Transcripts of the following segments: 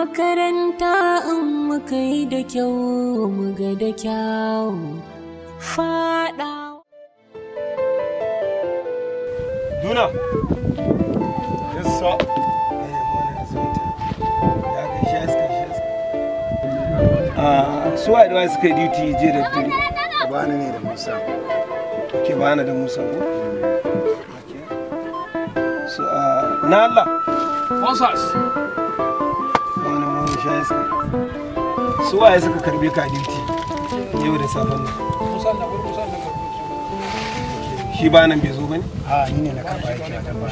Makaranta in muka yi da kyau mu ga da kyau. Faɗa. Duna. Yes sir. Su wa da suka yi duty je da dare? Bani ne da Musa. Ke bani da Musa ko? So na Allah. Sponsors. Wani mun sha iska. Su waye suka karbe ka duty yau da safen nan? Musa na gurin Musa na karbe. Shi ba nan bai zo bane? A ni ne na karba aiki wajen ba.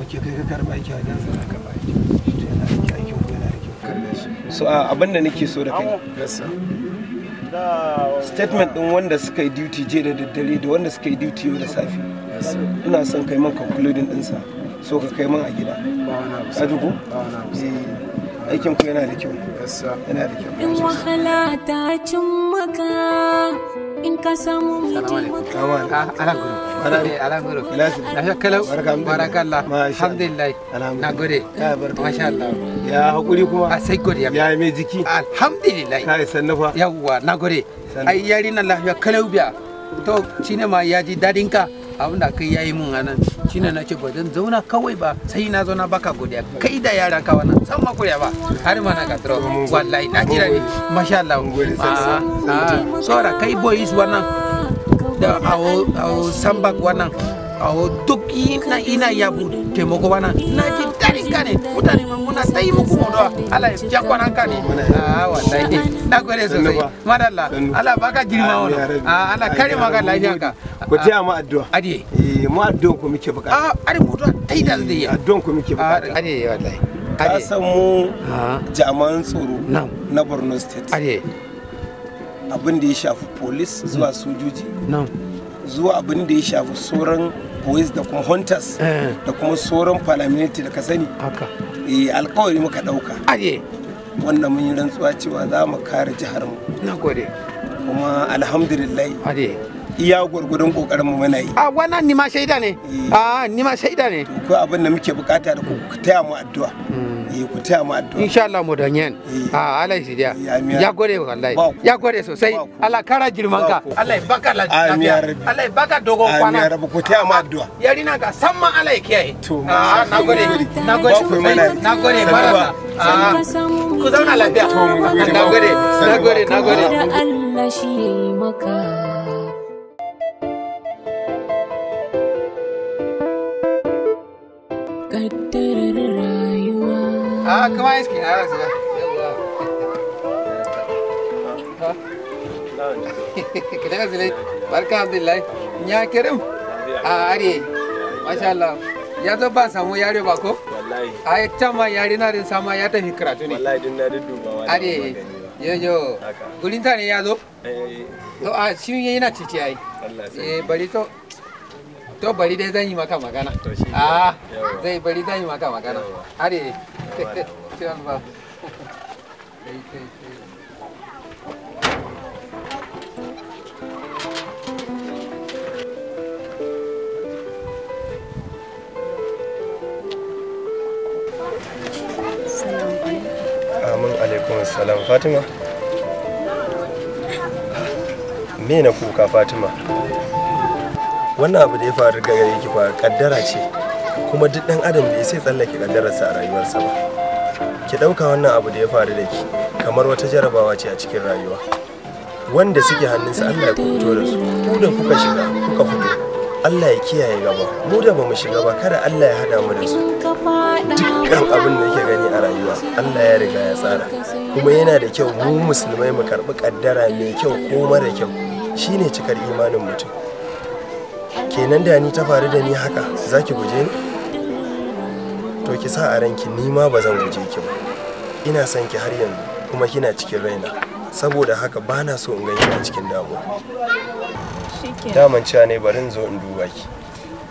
Okay, kai ka karba aiki wajen sa na karba aiki. To yana da kyau, aikin ku yana da kyau. Karbe shi. So abin da nake so da kai. Yes sir. Statement din wanda suka yi duty je da daddare da wanda suka yi duty yau da safe. Yes sir. Ina son kai man concluding din sa. So ka kai man a gida. Ba wani abu. Ka ji ko? Ba wani abu. Aikin ku yana da kyau. Yes sir. Yana da kyau. In wahala ta cin maka in ka samu mai taimaka. Alanguru. Alanguru. Lafiya kalau. Barakallah. Alhamdulillah. Nagode. Masha Allah. Ya hakuri kuma. A sai godiya. Ya mai jiki. Alhamdulillah. Kai sannu fa. Yawwa nagode. Ai yari na lafiya kalau biya. To shine ma ya ji dadin ka. Abin da kai yayi mun anan shine nace ba zan zauna kawai ba sai na zauna baka godiya kai da yaran ka wannan san ma godiya ba har ma na ka tro wallahi na jira ne masha Allah sora kai boys wannan da awo awo sambak wannan awo duk ina ina yabu taimako wannan na ji dadin ka ne mutane ma muna tai muku modowa Allah ya ja kwanan ka ne ah wallahi na gode sosai madalla Allah baka girma wannan ah Allah kare maka lafiya ka ku taya mu addu'a ade eh mu addu'an ku muke bukata ah are mutuwa tai da zai addu'an ku muke bukata ade wallahi ka san mu jami'an tsaro na Borno State ade abin da ya shafi police zuwa sojoji zuwa abin da ya shafi sauran boys da kuma hunters da kuma sauran paramilitary da ka sani haka eh alƙawari muka dauka ade wannan mun yi rantsuwa cewa za mu kare jihar mu nagode kuma alhamdulillah ade iya gwargwadon kokarin mu muna yi a wannan ni ma shaida ne a ni ma shaida ne ko abin da muke bukata da ku ku taya mu addu'a eh ku taya mu addu'a insha Allah mu danyen a Allah shi dia ya gode wallahi ya gode sosai Allah kara girman ka Allah ya baka lafiya Allah ya baka dogon kwana amin ya rabu ku taya mu addu'a yarina ka san ma Allah ya kiyaye to a nagode nagode sosai nagode baraka ku zauna lafiya nagode nagode nagode Allah shi maka. Kaddarar rayuwa. Ah, kuma iski na rasu ba. Kina zile, barka alhamdulillah. Ya kirim. Ah, are. Masha Allah. Ya zo ba samu yare ba ko? Wallahi. Ai, can ma yare na din sama ya tafi karatu ne. Wallahi din na dudduba wani. Are. Yo yo. Gurin ta ne ya zo? Eh. To a shi yana cici ai. Allah sai. Eh, bari to. To bari dai zan yi maka magana. Ah, zai bari zan yi maka magana. Are. Ciwon ba. Amin alaikum salam Fatima. Me na kuka Fatima? Wannan abu da ya faru ga gare ki fa kaddara ce kuma duk dan adam bai sai tsallake kaddararsa a rayuwarsa ba. Ki dauka wannan abu da ya faru da ki kamar wata jarabawa ce a cikin rayuwa. Wanda suke hannunsa Allah ya kubuto da su. Ku da kuka shiga kuka fito Allah ya kiyaye gaba. Mu da bamu shiga ba kada Allah ya hada mu da su. Dukkan abin da yake gani a rayuwa Allah ya riga ya tsara. Kuma yana da kyau mu musulmai mu karbi kaddara mai kyau ko mara kyau. Shine cikar imanin mutum. Kenan da ni ta faru da ni haka zaki guje ni? To ki sa a ranki ni ma ba zan guje ki ba. Ina son ki har yanzu kuma kina cikin raina. Saboda haka bana so in ga kina cikin damuwa. Shikenan. Daman cewa ne bari in zo in duba ki.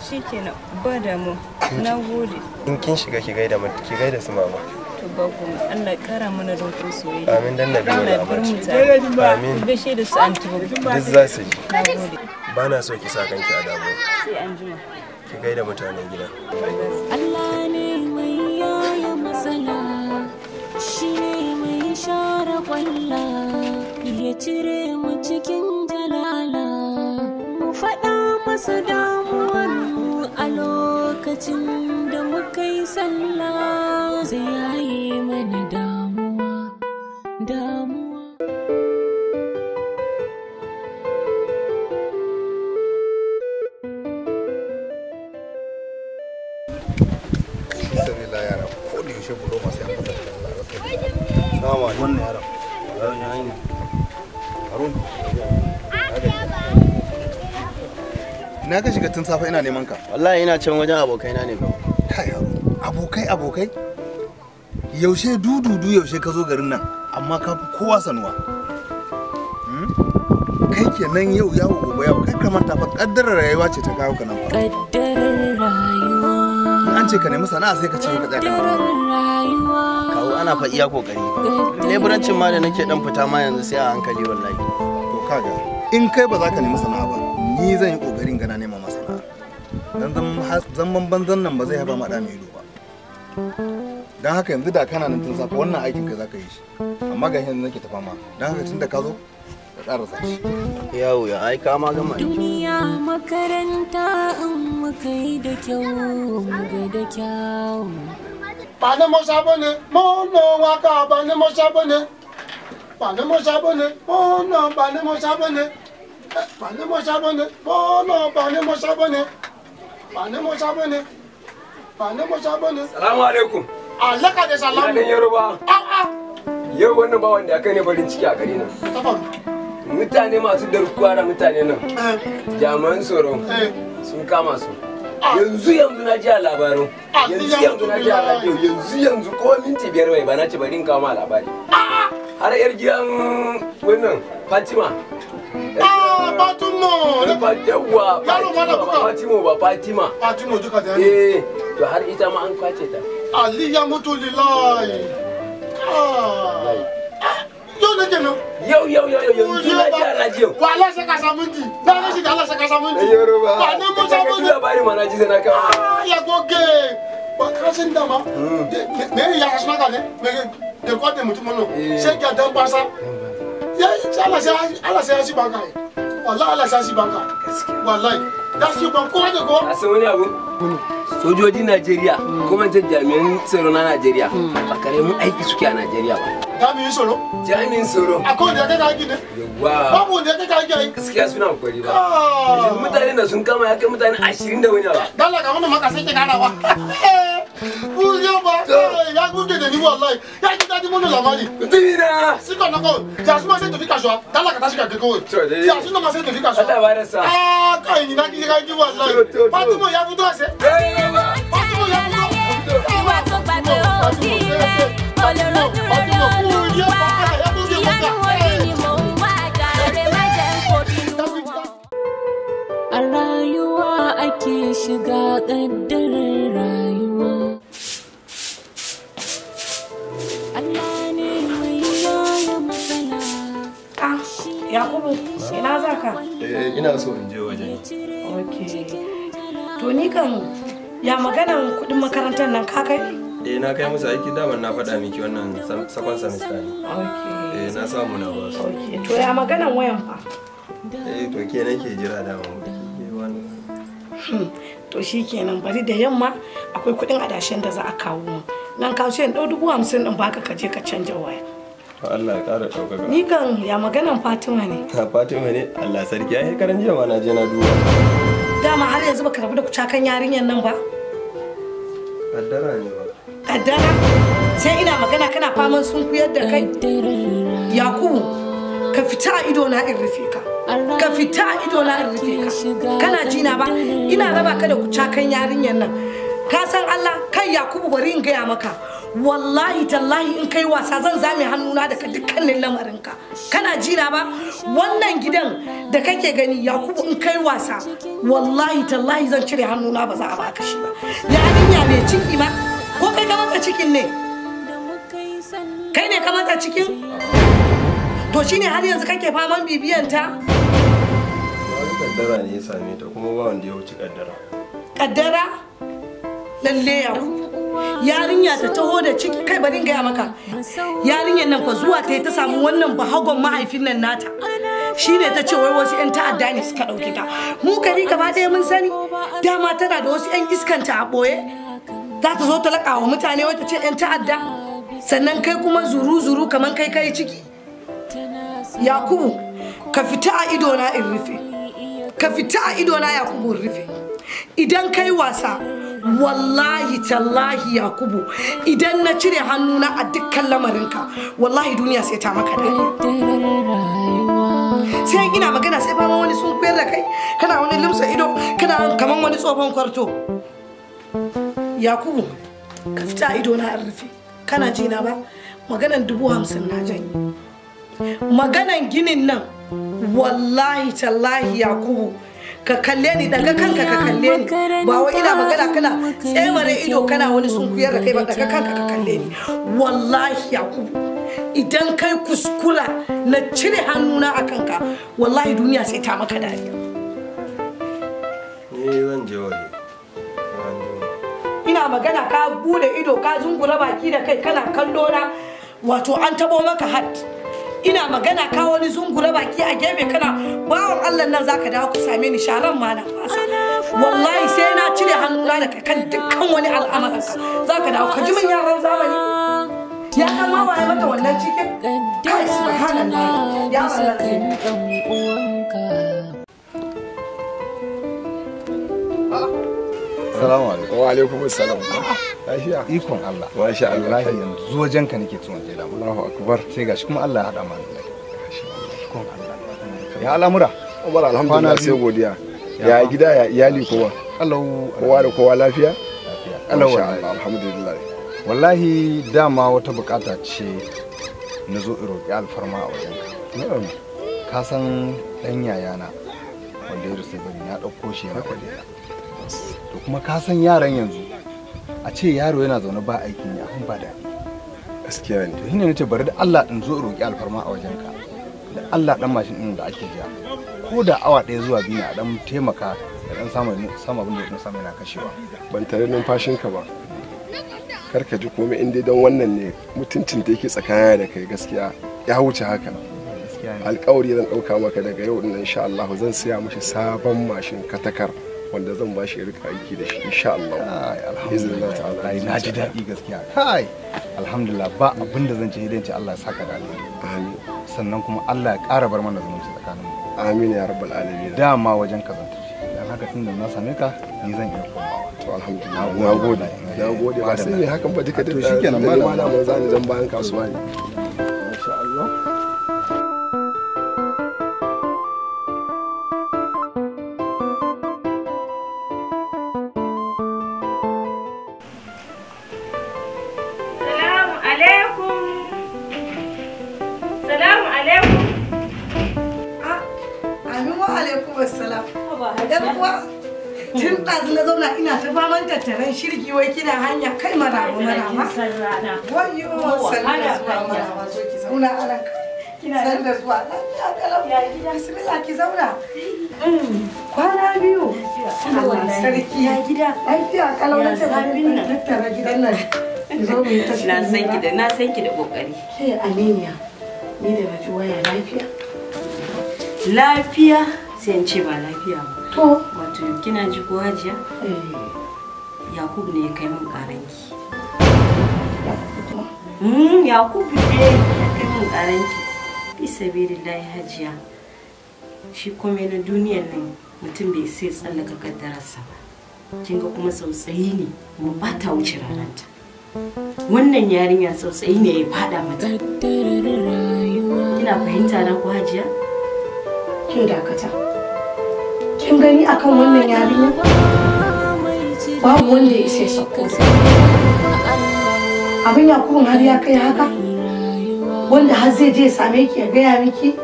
Shikenan ba damu. Na gode. In kin shiga ki gaida ki gaida su mama. To ba komai. Allah kara mana roƙon soyayya. Amin dan nabi Allah da ya bar mu aminci. tare. Amin. Gaishe da su anti Babu. Duk za su ji. Na gode. Bana so ki sa kanki a damuwa. Sai an jima. Ki gaida mutanen gida. Allah ne mai yaya matsala shi ne Allah ya cire mu cikin jalala, mu faɗa masa damuwar mu a lokacin da muka yi sallah, zai yaye mana damuwa damuwa. Sabila yara ko da yaushe bulo masu yan fasa da Allah. Wannan yaran. Harun. Na ka shiga tun safe ina neman ka. Wallahi ina can wajen abokaina ne kawai. Kai Harun, abokai abokai. Yaushe dududu yaushe ka zo garin nan amma ka fi kowa sanuwa. Kai kenan yau yawo gobe yawo kai kamar ta fa kaddarar rayuwa ce ta kawo ka nan fa. Kaddarar rayuwa. An ce ka nemi sana'a sai ka ce ka tsaya kana. Kawo ana fa iya kokari. Leburancin ma da nake dan fita ma yanzu sai a hankali wallahi. To kaga in kai ba za ka nemi sana'a ba ni zan yi kokarin gana nema ma sana'a. Dan zaman banzan nan ba zai haɓa ma da mai ido ba. Dan haka yanzu da kana nan tun safe wannan aikin kai za ka yi shi. Amma ga yanzu nake tafa ma. Dan haka tun da ka zo ka ƙarasa shi. Yawo ya ai ka ma gama aiki. Duniya makaranta in muka yi da kyau muga da kyau. Ba ni mo sabo ne, mo no waka ba ni mo sabo ne. Ba ni mo sabo ne, mo no ba ni mo sabo ne. Ba ni mo sabo ne, mo no ba ni mo sabo ne. Ba ni mo sabo ne. Ba ni mo sabo ne. Salamu alaikum. Alaka da salamu. Ina dan Yoruba. A'a. Yau wannan bawan da aka ne farin ciki a gari nan. Mutane masu garkuwa da mutane nan. Jami'an tsaro sun kama su. Yanzu yanzu na ji a labarin. Yanzu yanzu na ji a radio. Yanzu yanzu ko minti 5 bai ba na ce bari in kawo ma labari. Har yar gidan wannan Fatima. Fatimo. Yawwa Fatima ba Fatima. Fatima duka da eh to har ita ma an kwace ta. Ali ya mutu lillahi. Yau ne kenan. Yau yau yau yanzu na ji a radio. Wallahi sai ka samu minti. Na rashi da Allah sai ka samu minti. Yoruba. Ba ne mo samu minti. Labari ma na ji sai na kawo. Ah ya goge. Ba ka san dama. Me ya suna ka ne? Me da kwa da mutum no. Sai ka dan basa. Ya Allah sai Allah sai ya shi banka. Wallahi Allah sai shi banka. Wallahi. Da shi ban kowa da kowa. A san wani abu? Sojojin Najeriya kuma ta jami'an tsaro na Najeriya ba karamin aiki suke a Najeriya ba. Jami'in tsaro? Jami'in tsaro. Akwai wanda ya kai ka aiki ne? Yawa. Babu wanda ya kai ka aiki ai. Gaskiya suna kokari ba. Mutane da sun kama ya kai mutane 20 da wani abu. Dalla ga wannan maka sai ke karawa. Buyo ba ya guge da ni wallahi. Ya ji dadi mun labari. Mutumina. Siko na ko. Ya su ma sai tafi kasuwa. Dalla ka tashi ka kai kawai. Ya su ma sai tafi kasuwa. Allah ba da sa. Ah kai ni na ki ka ji wallahi. Fatima ya fito ase. Fatima ya fito. Ìwà tó gbàgbé òbí rẹ̀ kò lè rojú rere Olúwa. Ìyanu orí ni mò ń wá jàre má jẹ́ n kò bínú wọn. A rayuwa ake shiga ƙaddarar rayuwa. Allah ne mai yaya matsala. Ah, Yakubu, ina za ka? Eh, ina so in je waje ne. Okay. To ni kan ya maganan kuɗin makarantar nan ka kai? Eh, na kai musu aiki daman na faɗa miki wannan sakon semester ne. Okay. Eh, na samu na ba su. Okay. To ya maganan wayan fa? Eh, to ke nake jira daman. Ke wannan. To shikenan bari da yamma akwai kuɗin adashen da za a kawo mu. Nan kawo sai in ɗau 50,000 ɗin baka ka je ka canja waya. To Allah ya ƙara ɗaukaka. Ni kan ya maganan Fatima ne. Ha Fatima ne? Allah sarki ai karan jiya ma na je na duba. Dama har yanzu baka rabu da kucakan yarinyar nan ba? Kaddara ne ba. Kaddara? Sai ina magana kana faman sunkuyar da kai? Yakubu, ka fita a ido na in rufe ka. Ka fita a ido na in rufe ka. Kana ji na ba? Ina raba ka da kucakan yarinyar nan. Ka san Allah kai Yakubu bari in gaya maka. Wallahi tallahi in kai wasa zan zame hannuna daga dukkanin lamarinka. Kana ji na ba? Wannan gidan da kake gani Yakubu in kai wasa wallahi tallahi zan cire hannuna ba za a baka shi ba. Yarinya mai ciki ma ko kai ka mata cikin ne? Kai ne ka mata cikin? To shine har yanzu kake faman bibiyan ta? Wani kaddara ne ya same ta kuma ba wanda ya wuce kaddara. Kaddara? Lalle Yakubu. Yarinya ta taho da ciki, kai bari in gaya maka. Yarinyar nan fa zuwa ta yi ta samu wannan bahagon mahaifin nan nata. Shi ne ta ce wai wasu 'yan ta'adda ne suka ɗauke ta. Mu gari gaba ɗaya mun sani, dama tana da wasu 'yan iskanta a ɓoye. Za ta zo ta laƙa wa mutane wata ce 'yan ta'adda. Sannan kai kuma zuru-zuru kamar kai kai ciki. Yakubu, ka fita a idona in rufe. Ka fita a idona Yakubu in rufe. Idan kai wasa, wallahi tallahi Yakubu, idan na cire hannuna a dukkan lamarinka, wallahi duniya sai ta maka dariya. Sai ina magana sai fama wani sun koyar da kai, kana wani limsa ido, kana kaman wani tsohon kwarto. Yakubu, ka fita a idona in rufe. Kana ji na ba? Maganan 50,000 na janye. Maganan ginin nan, wallahi tallahi Yakubu, ka kalle ni, daga kanka ka kalle ni. Ba wai ina magana kana tsemare ido kana wani sunkuyar da kai ba, daga kanka ka kalle ni. Wallahi Yakubu, idan kai kuskura na cire hannuna a kanka, wallahi duniya sai ta maka dariya. Ni zan je waje. Ina magana ka bude ido ka zungura baki da kai kana kallo na, wato an tabo maka hat. Ina magana ka wani zungura baki a gefe kana bawan Allah nan, zaka dawo ka same ni sharan ma na fasa. Wallahi sai na cire hannuna daga kan dukkan wani al'amarin ka. Zaka dawo ka ji min yaran zamani. Ya san ma waye mata wannan cikin? Kai subhanallah. Ya Allah. Salamu alaikum. Wa alaikum assalam. Lafiya. Ikon Allah. Masha Allah. Wallahi yanzu wajen ka nake tun waje da. Allahu akbar. Sai gashi kuma Allah ya hada mu. Ikon Allah. Ya al'amura. Umar alhamdulillah sai godiya. Ya gida ya iyali kowa. Allah kowa da kowa lafiya? Lafiya. Allah wallahi alhamdulillah. Wallahi dama wata bukata ce na zo in roƙi alfarma a wajen ka. Na'am. Ka san dan yayana wanda ya rusa bari na ɗauko shi yana waje. To kuma ka san yaran yanzu a ce yaro yana zaune ba aikin yi abin ba daɗi. Gaskiya ne. To shine nace bari da Allah in zo in roƙi alfarma a wajen ka. Da Allah dan mashin ɗin da ake jiya. Ko da awa 1 zuwa 2 ne a dan taimaka da dan samu abin da dan samu yana kashewa. Ban tare numfashinka ba. Kar ka ji komai in dai don wannan ne mutuncin da yake tsakanin da kai gaskiya ya wuce haka. Alƙawari zan ɗauka maka daga yau ɗin insha Allah zan siya mishi sabon mashin katakar wanda zan bashi ya rika aiki da shi insha Allah. Alhamdulillah ta'ala. Na ji daɗi gaskiya. Kai alhamdulillah ba abin da zan ce idan ce Allah ya saka da alheri. Amin. Sannan kuma Allah ya ƙara bar mana zumunci tsakanin mu. Amin ya rabbal alamin. Dama wajen ka zan tafi. Dan haka tunda na same ka ni zan iya komawa. To alhamdulillah. Nagode. Nagode ba sai me hakan ba duka to shikenan malam malam zani zan bayan kasuwa ne. Masha Allah. Salamu alaikum. Salamu alaikum. Amin wa alaikum assalam. Yar uwa, tun ɗazu na zauna ina ta faman tattaren shirgi wai kina hanya kai maraba maraba. Wayyo sannu da zuwa maraba, zo ki zauna a nan. Sannu da zuwa lafiya kalau. Bismillah ki zauna. Kwana biyu. Allah sarki. Ya gida. Lafiya kalau na ce bari in tattara gidan nan. Ki zo mu yi ta Na san ki da na san ki da kokari. Ke Aminiya, ni da na ji waya lafiya. Lafiya sai in ce ba lafiya ba. To. Wato kina ji ko Hajiya? Yakubu ne ya kai min karanki. Yakubu ne ya kai min karanki. Fi sabilillahi Hajiya. Shi komai na duniyar nan mutum bai sai tsallaka kaddararsa ba. Kin ga kuma tsautsayi ne kuma ba ta wuce ranarta. Wannan yarinya tsautsayi ne ya fada mata. Kina fahimta na ko Hajiya? Ke dakata. Kin gani akan wannan yarinya? Babu wanda ya isa ya sauko. Abin Yakubun har ya kai haka? Wanda har zai je ya same ki ya gaya miki?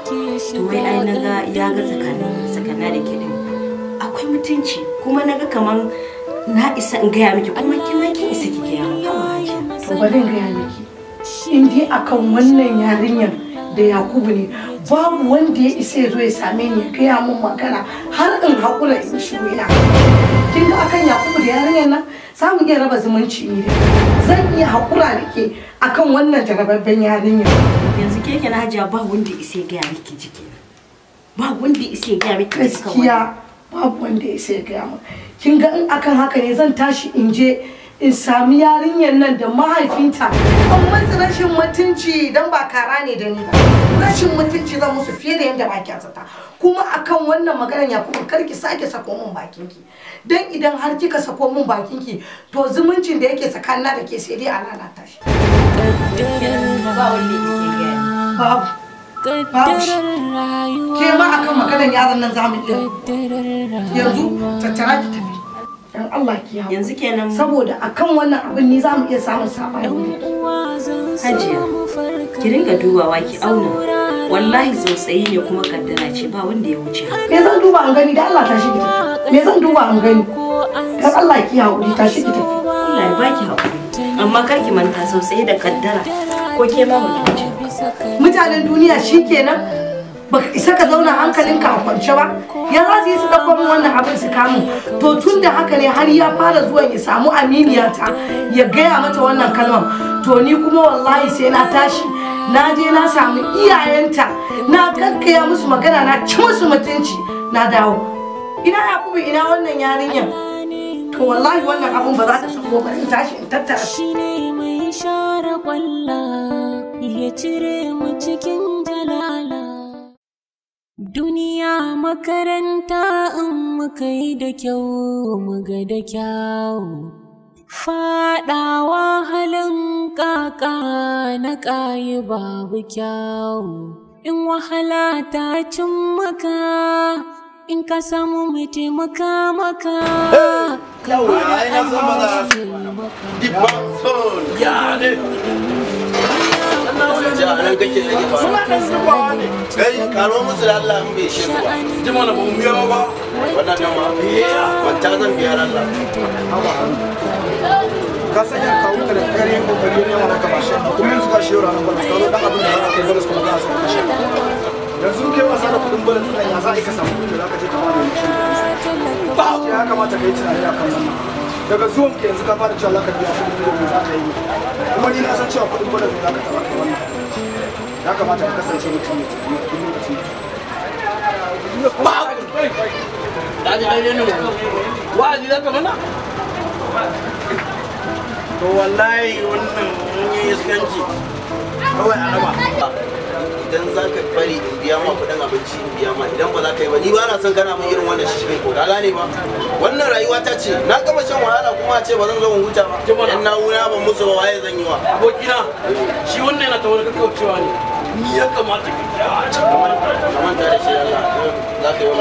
To wai ai naga ya ga tsakanin da ke din. Akwai mutunci kuma naga kaman na isa in gaya miki kuma ki ma kin isa ki gaya min. To bari in gaya miki. In dai akan wannan yarinyar da Yakubu ne babu wanda ya isa ya zo ya same ni ya gaya min magana har in haƙura in shiru ina. Kin ga akan Yakubu da yarinyar nan Za mu iya raba zumunci ni da zan iya haƙura da ke akan wannan jarababben yarinya. Yanzu ke kenan Hajiya ba wanda isa ya gaya miki jiki. Ba wanda isa ya gaya miki gaskiya, babu wanda isa ya gaya min. Kin ga in akan haka ne zan tashi in je in sami yarinyar nan da mahaifinta an musu rashin mutunci, dan ba kara ne da ni ba. Rashin mutunci zan musu fiye da yadda ba kya zata. Kuma akan wannan maganar Yakubu kar ki sake sako min bakinki, dan idan har kika sako min bakinki to zumuncin da yake tsakanina da ke sai dai a lalata shi. Ba wanda yake gaya. Babu. Babu shi. Ke ma akan maganar yaron nan zamu iya. Yanzu tattara ki tafi. Dan Allah ki haƙuri. Yanzu kenan saboda akan wannan abin ni zamu iya samun sabani. Hajiya, ki ringa dubawa ki auna. Wallahi tsautsayi ne kuma kaddara ce, ba wanda ya wuce. Me zan duba an gani? Da Allah tashi ki tafi. Me zan duba an gani? Dan Allah ki haƙuri, tashi ki tafi. Allah ya baki haƙuri. Amma kar ki manta tsautsayi da kaddara ko ke ma ba ki wuce. Mutanen duniya shikenan baka isa ka zauna hankalinka a kwance ba. Ya za su yi su ɗauko min wannan abin su kamun? To tun da haka ne har ya fara zuwa ya samu aminiyata ya gaya mata wannan kalmar, to ni kuma wallahi sai na tashi na je na samu iyayenta na gaggaya musu magana, na ci musu mutunci, na dawo. Ina Yakubu, ina wannan yarinyar? To wallahi wannan abin ba za ta sako ba, in tashi in tattara. Shine mai share kwalla ya cire mu cikin jalala. Duniya makaranta in muka yi da kyau mu ga da kyau. Faɗawa halin kaka na ƙayi babu kyau. In wahala ta cin maka in ka samu mai taimaka maka. Kai karo musu da Allah in bai shi ba. Jima na ba mu biya ba. Wannan nan ma. Wata zan biya Allah. Ka sanya kawo ka da kare kokari ne wannan ka bashi. Kuma yanzu ka shiyo ranar balas ka zo dan abin da za ka kai balas kuma ka samu kashi. Yanzu kai wasa da kudin balas ɗin ya za a ka samu kudi da za ka je ka ba da mashin. Ya kamata ka yi tunani akan wannan. Daga zuwan ka yanzu ka fara cewa za ka biya kudin da za ka yi. Kuma ni na san cewa kudin balas ne za ka taɓa kai wannan. Ya kamata ka kasance mutum mai tunani a duk lokacin da Daji daidai ne wa'azi za ka mana? To wallahi wannan mun yi iskanci kawai a raba. Idan za ka bari in biya ma kuɗin abinci in biya ma, idan ba za ka yi ba ni ba na son kana min irin wannan shishigin ko ka gane ba. Wannan rayuwa ta ce na gama shan wahala kuma a ce ba zan zo in huta ba. In na wuna ban musu ba waye zan yi wa. Abokina shi wannan yana ta wani kakkaucewa ne. Ni ya kamata ka ka manta da shi Allah za ka yi wa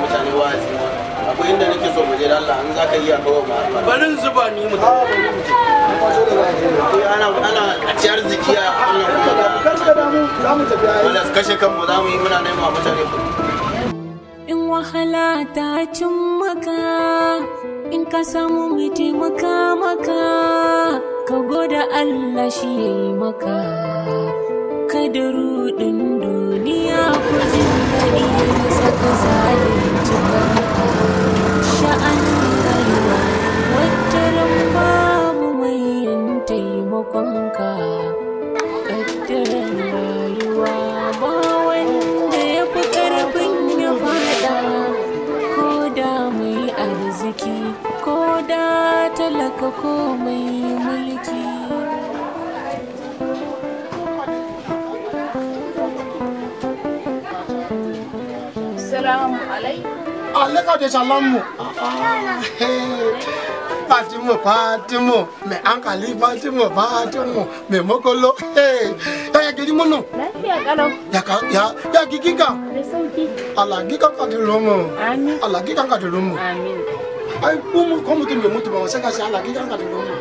mutane wa'azi ma. Akwai inda nake so mu je da Allah in za ka yi a kawo ma. Barin zuba ni mu. Ana ana a ci arziki a wannan kuma kar ka damu za mu tafi ai. Wala kashe kanmu za mu yi muna nema mutane kuɗi. In wahala ta cin maka in ka samu mai taimaka maka ka goda Allah shi ya yi maka. Kada ruɗin duniya ko jin daɗi ya saka zalunci kanka. Sha'anin rayuwa wataran babu mai yin taimakonka. Ƙaddarar rayuwa ba wanda ya fi ƙarfin ya faɗa. Ko da mai arziki ko da talaka ko mai mulki. Salamu alaikum. Aleka de salamu. Fatima, Fatima, mai hankali Fatima, Fatima, mai makolo. Ya gidi mono. Lafiya kalau. Ya ya ya giginka. Da sauki. Allah gigan ka da lomo. Amin. Allah gigan ka da lomo. Amin. Ai ko mu ko mutum bai mutu ba sai ka ce Allah gigan ka da lomo.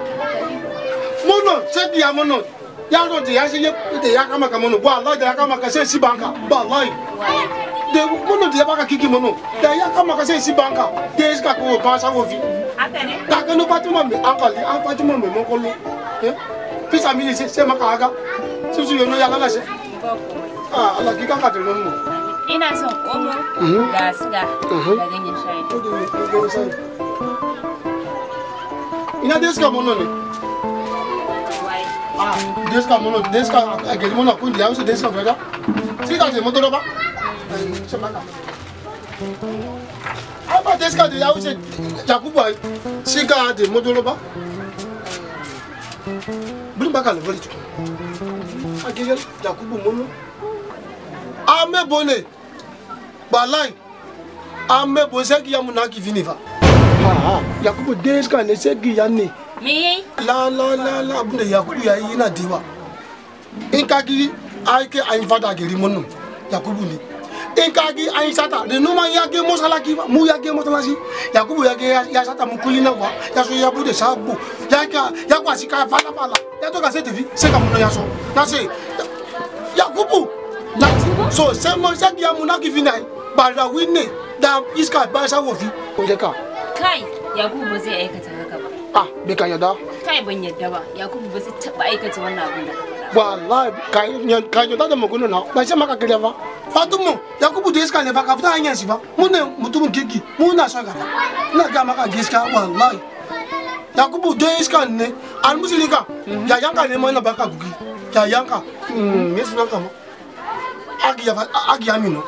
Mono sai biya mono. Yaro da ya shi da ya kama ka mono. Ba Allah da ya kama ka sai shi banka. Ba Allah. Da mono da ya baka kiki mono. Da ya kama ka sai shi banka. Da ya ka ko ba sa wofi. Haka ne? Kakanu Fatima mai hankali, an Fatima mai makolo. Fisa mini sai maka haka. Su su yono ya lalace. Ah, Allah ki kanka da mu. Ina son omo da siga da ganyen shayi. Ganyen shayi. Ina dai suka mono ne? Ah, dai suka mono, dai suka a gari mono kun da wasu dai suka gwada. Sai ka je moto ba? Sai maka. Ai ba dai suka da ya wuce Yakubu ai. Sai ka je moto ba? Bari baka labari tukun. A gari Yakubu mono. Ame bone. Balai. Ame bone sai ki ya munaki viniva. Ah, Yakubu dai suka ne sai ki ya ne. Me yayi? La la la la abin da Yakubu yayi yana dewa. In ka gi ai ke an fada gari mun Yakubu ne. In ka gi an sata da noma ya ge mosalaki mu ya ge mosalaki Yakubu ya ge ya sata mu kulina wa ya so ya bude sabo ya ka ya kwasi ka fala fala ya to ka sai tafi sai ka mun ya so. Na sai Yakubu so sai mo sai ya munaki vina ba da winne da iska ba sa wofi. Ko je ka. Kai Yakubu ba zai aikata haka ba. Ah, bai ka yarda? Kai ban yarda ba. Yakubu ba zai taba aikata wannan abin da ka faɗa. Wallahi ka yarda da magana na. Ba sai maka kariya ba. Fatumu, Yakubu da iska ne fa ka fita hanyar shi ba. Mu ne mutumin kirki, mu na son ka fa. Ina ga maka gaskiya wallahi. Yakubu da iska ne, almusulika. Yayanka ne ma ina baka gugi. Yayanka. Me sunan ka ma? Agiya Amina.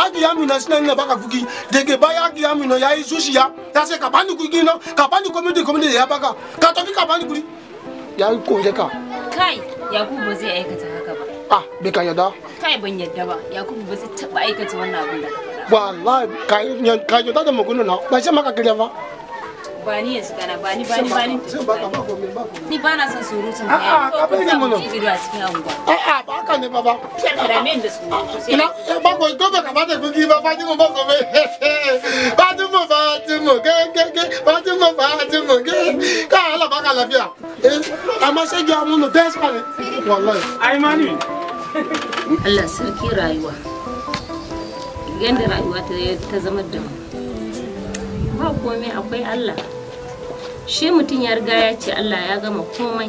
Agiya Amina suna ina baka kuki. Daga baya Agiya Amina yayi zuciya. Ya ce ka bani kuki no, ka bani komedi komedi ya baka. Ka tafi ka bani kudi. Ya yi koje ka. Kai, Yakubu ba zai aikata haka ba. Ah, bai ka yarda? Kai ban yarda ba. Yakubu ba zai taba aikata wannan abin da ka faɗa. Wallahi ka yarda da magana na. Ba sai maka kariya ba. Ba ni yanzu kana ba ni ba ni ba ni. Sai baka ba komai ba komai. Ni ba na son surutun ka. A'a, ka bari mun. Ido a cikin anguwa. A'a, ba haka ne baba. Ka dame ni da surutu sai. Ina ba ko ko ba kamata kuki ba Fatima ba komai. Fatima Fatima ke ke ke Fatima Fatima ke. Ka Allah baka lafiya. Eh, amma sai ga mun da sai ne. Wallahi. Ai mani. Allah sarki rayuwa. Yanda rayuwa ta zama da mu. Ba komai akwai Allah. Shi mutum ya riga ya ce Allah ya gama komai.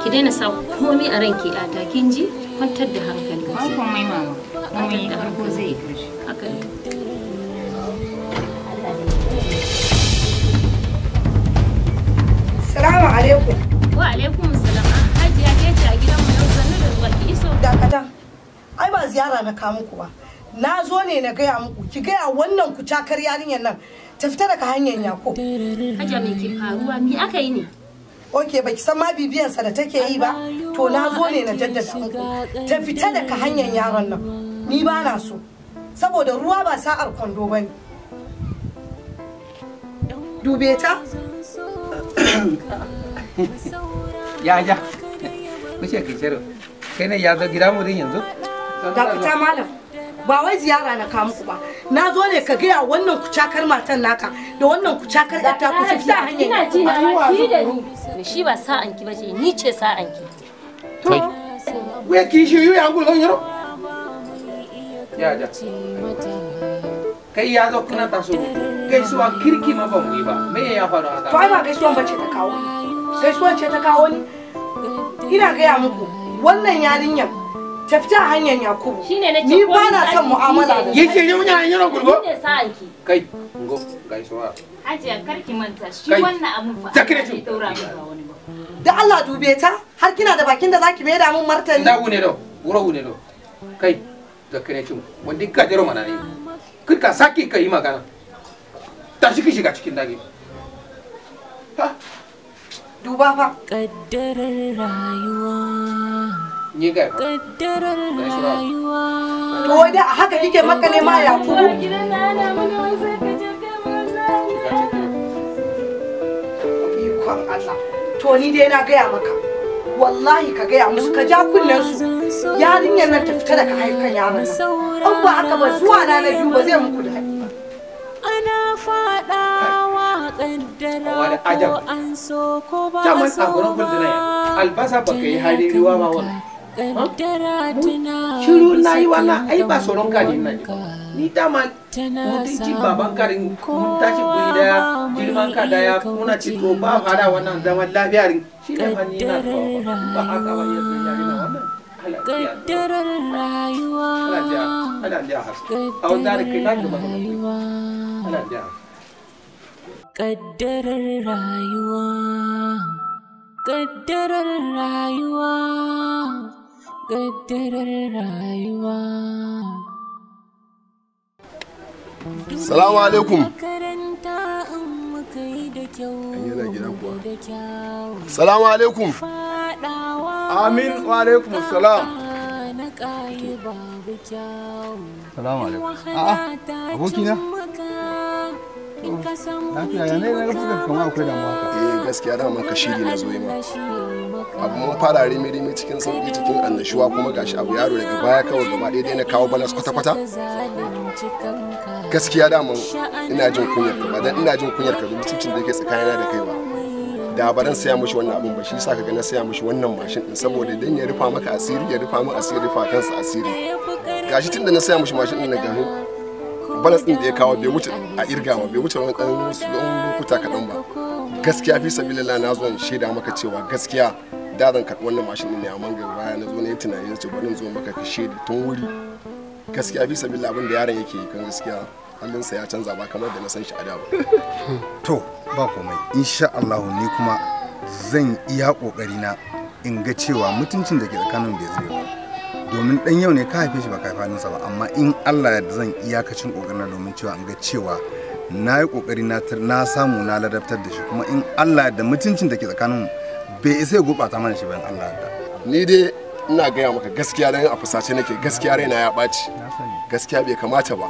Ki daina sa komai a ranki ata kin ji? Kwantar da hankali. Ba komai mama. Komai farko zai yi karshe. Haka ne. Salamu alaikum. Wa alaikum salam. Hajiya ke ce a gidanmu yau sannu da zuwa ki iso. Dakata. Ai ba ziyara na kawo muku ba. Na zo ne na gaya muku, ki gaya wannan kucakar yarinyar nan ta fita daga hanyar Yakub. Hajiya me ke faruwa? Me aka yi ne? Oke, baki san ma bibiyansa da take yi ba? To na zo ne na jaddada muku. Ta fita daga hanyar yaron nan. Ni ba na so. Saboda ruwa ba sa'ar kwando ba ne. Dube ta? Ya ya. Kuce ki ciro. Kai ne ya zo gida mu din yanzu? Dakata malam. Ba wai ziyara na kawo muku ba. Na zo ne ka gaya wannan kucakar matan naka da wannan kucakar ƴar ta ku su fita hanyar. Ina ji na ki da ni. Shi ba sa'an ki bace, ni ce sa'an ki. To. We ki shi yu ya gulo yoro. Ya ya. Kai ya zo kuna taso. Gaisuwa kirki ma ba mu yi ba. Me ya faru haka? To ai ba gaisuwan bace ta kawo ni. Gaisuwan ce ta kawo ni. Ina gaya muku wannan yarinyar ta fita hanyar Yakubu. Ni ba na son mu'amala da shi. Yake yau ne yaro gurgo? Ni ne sa'an ki. Kai, ngo gaisuwa. Hajiya kar ki manta shi wannan abun fa. Zakire ci. Daura min ba wani ba. Da Allah dube ta, har kina da bakin da zaki mai da mun martani. Da wune do, wuro wune do. Kai, zakire ci. Wanda ka jero mana ne. Kar ka saki ka yi magana. Tashi ki shiga cikin dage. Ha. Duba fa. Kaddarar rayuwa. Ni ga kaddarar rayuwa. To wai da haka kike makale ma Yakubu. Ikon Allah. To ni dai na gaya maka. Wallahi ka gaya musu ka ja kunnen su. Yarinyar nan ta fita daga haikan yaron nan. An ba haka ba zuwa na na biyu ba zai muku daɗi ba. Ana faɗawa kaddara ko an so ko ba a so ba. Albasa ba ka yi halin ruwa ba wannan. Shiru na yi wannan ai ba tsoron ka ne na ji. Ni dama mutunci baban karin mun tashi guri daya girman ka daya muna ci to ba fara wannan zaman lafiya shi ne fa ni na ba haka ba yanzu yari na wannan. Kaddarar rayuwa. Allah ya hasu. A wanda da kai na gaba. Allah ya hasu. Ƙaddarar rayuwa, ƙaddarar rayuwa, ƙaddarar rayuwa. Salamu alaikum. Makaranta in muka yi da kyau, Yana gida kuwa. da kyau. Salamu alaikum. Faɗawa Amin wa alaikum salam. na ƙayi babu kyau. Salamu alaikum. Wahala A'a, ta abokina. cin maka, in ka samu Lafiya ya ne na ga fuskar kamar akwai damuwa haka. Eh gaskiya dama ka shiri na zo yi ma. shi maka. Abu mun fara rimi rimi cikin sauki cikin annashuwa kuma gashi abu yaro daga baya kawai gaba ɗaya dai na kawo balas kwata kwata. Zalunci kanka. Gaskiya dama ina jin kunyar ka ba dan ina jin kunyar ka mutuncin da yake tsakanina da kai ba. Da ba dan saya mishi wannan abun ba shi yasa kaga na saya mishi wannan mashin din saboda dan ya rufa maka asiri ya rufa min asiri rufa kansa asiri. Gashi tunda na saya mishi mashin din na gano balas din da ya kawo bai wuce a irga ba bai wuce wani dan lokuta kaɗan ba. Gaskiya fi sabilillah na zo in shaida maka cewa gaskiya da zan karɓi wannan mashin din ne amma ga baya na zo na yi tunani na ce bari in zo maka ka shaida tun wuri. Gaskiya fi sabilillah abin da yaron yake yi kan gaskiya halinsa ya canza ba kamar da na san shi a da ba. To, ba komai. Insha Allah ni kuma zan iya kokari na in ga cewa mutuncin da ke tsakanin bai zube ba. Domin dan yau ne ka haife shi ba ka haifa halinsa ba, amma in Allah ya yarda zan iyakacin kokarin na domin cewa in ga cewa na yi kokari na samu na ladabtar da shi kuma in Allah ya yarda mutuncin da ke tsakanin bai isa ya gurɓata mana shi ba in Allah ya yarda. Ni dai ina gaya maka gaskiya dan a fusace nake gaskiya raina ya ɓaci. Gaskiya bai kamata ba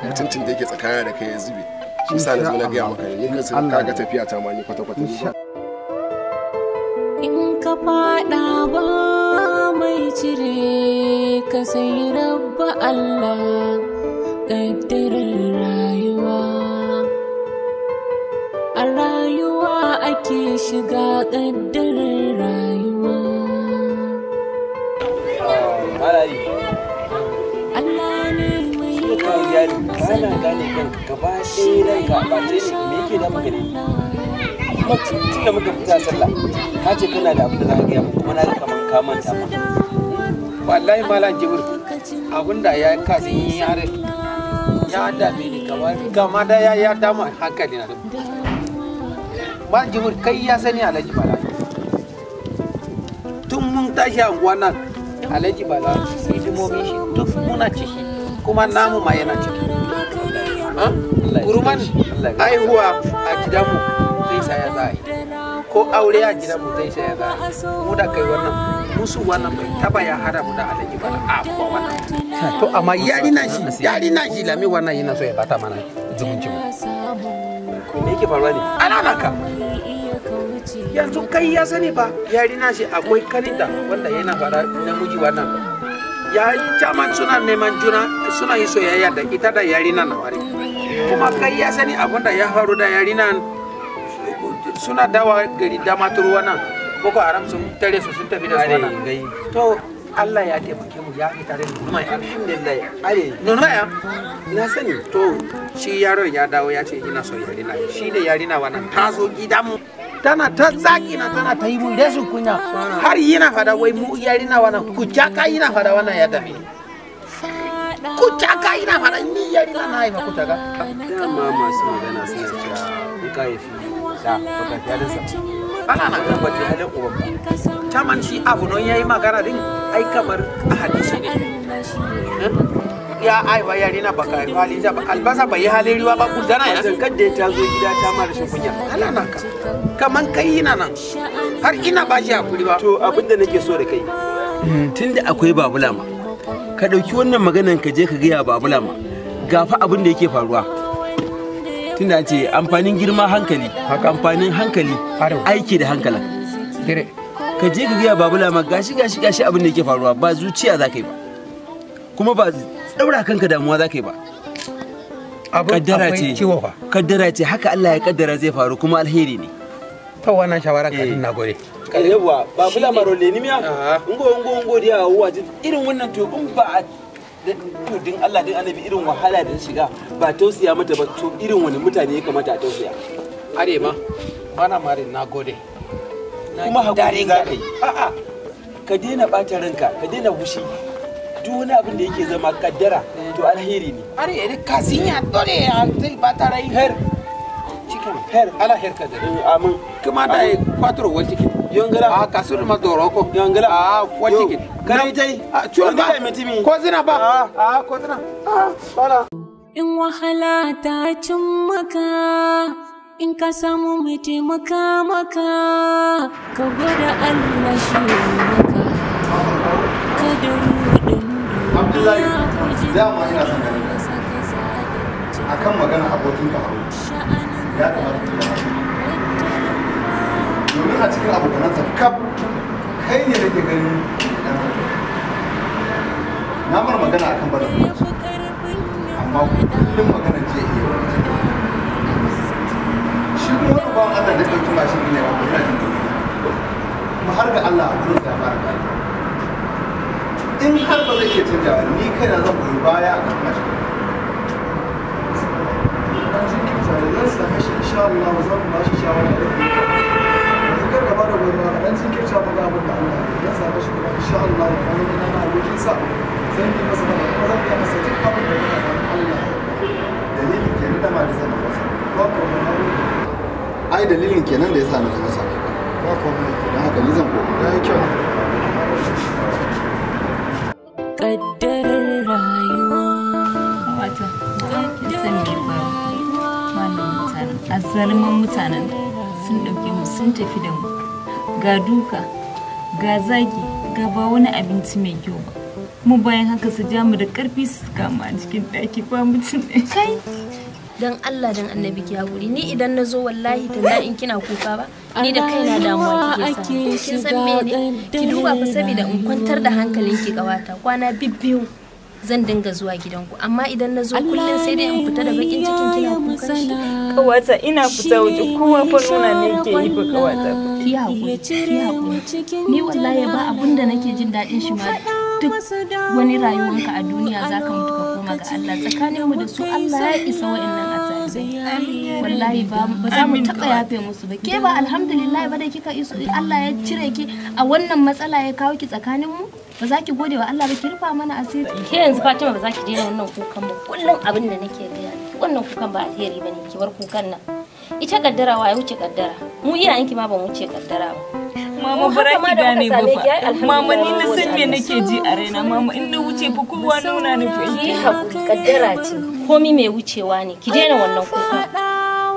mutuncin da yake tsakanina da kai ya zube. Shi yasa na zo na gaya maka ni kansa kaga tafiya ta ma ni kwata kwata ni ba. In ka faɗa ba mai cire ka sai rabba Allah ƙaddarar rayuwa. A rayuwa ake shiga ƙaddarar rayuwa. Malali. Allah ne mai Ka iyali ba na gane kanka gaba ɗaya ranka a ɓace ne me yake damun ka ne? Kuma tun da muka fita sallah ka ce kana da abin da za ka gaya min kuma na ga kamar ka manta ma. Wallahi malam Jibir abinda ya kasi har ya dame ni kamar gama da ya dama hankali na. Malam Jibir kai ya sani Alhaji Bala. Tun mun tashi a unguwa nan Alhaji Bala hidimomin shi duk muna ciki kuma namu ma yana ciki. Ha? Kuruman aihuwa a gidanmu zai saya za a yi. Ko aure a gidanmu zai saya za a yi. Mu da kai wannan musu wannan bai taba ya hada mu da Alhaji Bala a kuwa wannan. To amma yari na shi lami wannan yana so ya bata mana zumunci mu. Me yake faruwa ne? Ana naka. Yanzu kai ya sani ba yari na shi akwai kaninta wanda yana fara namiji wannan. Ya caman suna neman juna suna yi soyayya da ita da yari na wari. Kuma kai ya sani abinda ya faru da yari nan suna dawa gari Damaturu wannan Boko Haram sun tare su sun tafi da su wannan. To Allah ya taimake mu ya fita da nuna ya. Alhamdulillah. Are. Nuna ya. Na sani. To shi yaron ya dawo ya ce ina so yarina shi ne yarina wannan ta zo gidanmu tana ta zaki na tana ta yi mun rashin kunya har yana fada wai mu yarina wannan ku jaka yana fada wannan ya dame ni. Ku jaka yana fada ni yarina na haifa ku jaka. Dama masu magana suna cewa in ka haifi da baka fi halinsa. Ana na Ba ta halin uban ba. Caman shi abu non yayi magana din ai kamar a hadisi ne. Ya aiwa yarina baka haifa halin ba albasa bai yi halin ruwa ba kuldana ya. Wajen kadda ta zo gida ta ma rashin kunya. Ana naka. Kaman kai ina nan har ina ba shi hakuri ba. To abin da nake so da kai tunda akwai babulama ka ɗauki wannan maganan ka je ka gaya babulama ga fa abin da yake faruwa. Tunda an ce amfanin girma hankali amfanin hankali aiki da hankalin. Dire. Ka je ka gaya babulama gashi gashi gashi abin da yake faruwa ba zuciya za ka yi ba kuma ba ɗaura kanka damuwa za ka yi ba. Kaddara akwai ce ciwo fa. Kaddara ce haka Allah ya kaddara zai faru kuma alheri ne. To wannan shawaran ka din nagode. Yawwa babulama rolle ni miya ungo ungo ungo dia wa irin wannan to in ba a to din Allah din annabi irin wahala da ta shiga ba tausaya mata ba to irin wani mutane ya kamata a tausaya. Are ma bana mare nagode. Kuma hakuri za ka yi. A'a ka daina ɓata ranka ka daina fushi duk wani abin da yake zama kaddara to alheri ne. Are ere kasinya dole ya zai bata rai. Her Chicken. Her ala her ka dare. Amin. Kuma da quattro wal ticket. Yongala. A kasur ma doroko. Yongala. A wal ticket. Kare tai. A ba mitimi. Ko zina ba. A ko zina. A bala. In wahala ta cin maka in ka samu mai taimaka maka ka gwada Allah shi maka kada rudin Abdullahi dama ina son ganin akan magana abokin ka Haruna ya kamata ka yi domin a cikin abokanansa kaf kai ne nake ganin dan na mar magana akan barin amma kullum magana ce iya wani shi kuma wani bawan Allah da ɗauki mashin ne ba yana jin nauyi kuma har ga Allah a gurinsa ya fara gani in har ba zai iya canjawa ni kaina zan goyi baya a kan mashin. Dan jinkirta da zan same shi insha Allah zan ba shi shawara da yanzu kar ka bada goyon baya dan jinkirta mu ga abin da Allah ya zan same shi kuma insha Allah na zama na abokin sa zan yi masa magana kuma zan biya masa duk abin da muka faɗa Allah ya dalilin kenan da ma da sanin masa ba komai na gode. Ai dalilin kenan da yasa na zo masa ba komai don haka ni zan koma. Ya yi kyau. Kaddarar rayuwa. Wata, kin san me ba wannan mutanen, azzaluman mutanen sun ɗauke mu sun tafi da mu. Ga duka, ga zagi, ga ba wani abinci mai kyau ba. Mu bayan haka su ja mu da ƙarfi su kama a cikin ɗaki ba mutum ɗaya. Kai, dan Allah dan Annabi ki haƙuri, ni idan na zo wallahi tallahi in kina kuka ba, ni da kaina damuwa kike sa. Kin san mene? Ki duba fa saboda in kwantar da hankalinki ƙawata kwana bibbiyu zan dinga zuwa gidanku amma idan na zo kullum sai dai in fita da bakin cikin kina kukan shi. Ƙawata ina fita waje kowa fa nuna ne yake yi fa ƙawata. Ki haƙuri, ki haƙuri. Ni wallahi ba abun da nake jin daɗin shi ma duk wani rayuwanka a duniya zaka mutu ka koma ga Allah tsakaninmu da su Allah ya isa wa'annan azabai. Wallahi ba za mu taɓa yafe musu ba. Ke ba alhamdulillah ba da kika iso Allah ya cire ki a wannan matsala ya kawo ki tsakaninmu ba za ki gode wa Allah ba ki rufa mana asiri. Ke yanzu Fatima ba za ki daina wannan kukan ba kullum abin da nake gaya miki wannan kukan ba alheri bane ki bar kukan nan. Ita kaddara wa ya wuce kaddara mu iyayenki ma ba mu wuce kaddara ba. Mama bara ki gane ba fa. Mama ni na san me nake ji a raina mama in na wuce fa kowa nuna ni fa. Ki hakuri kaddara ce komi mai wucewa ne ki daina wannan kuka.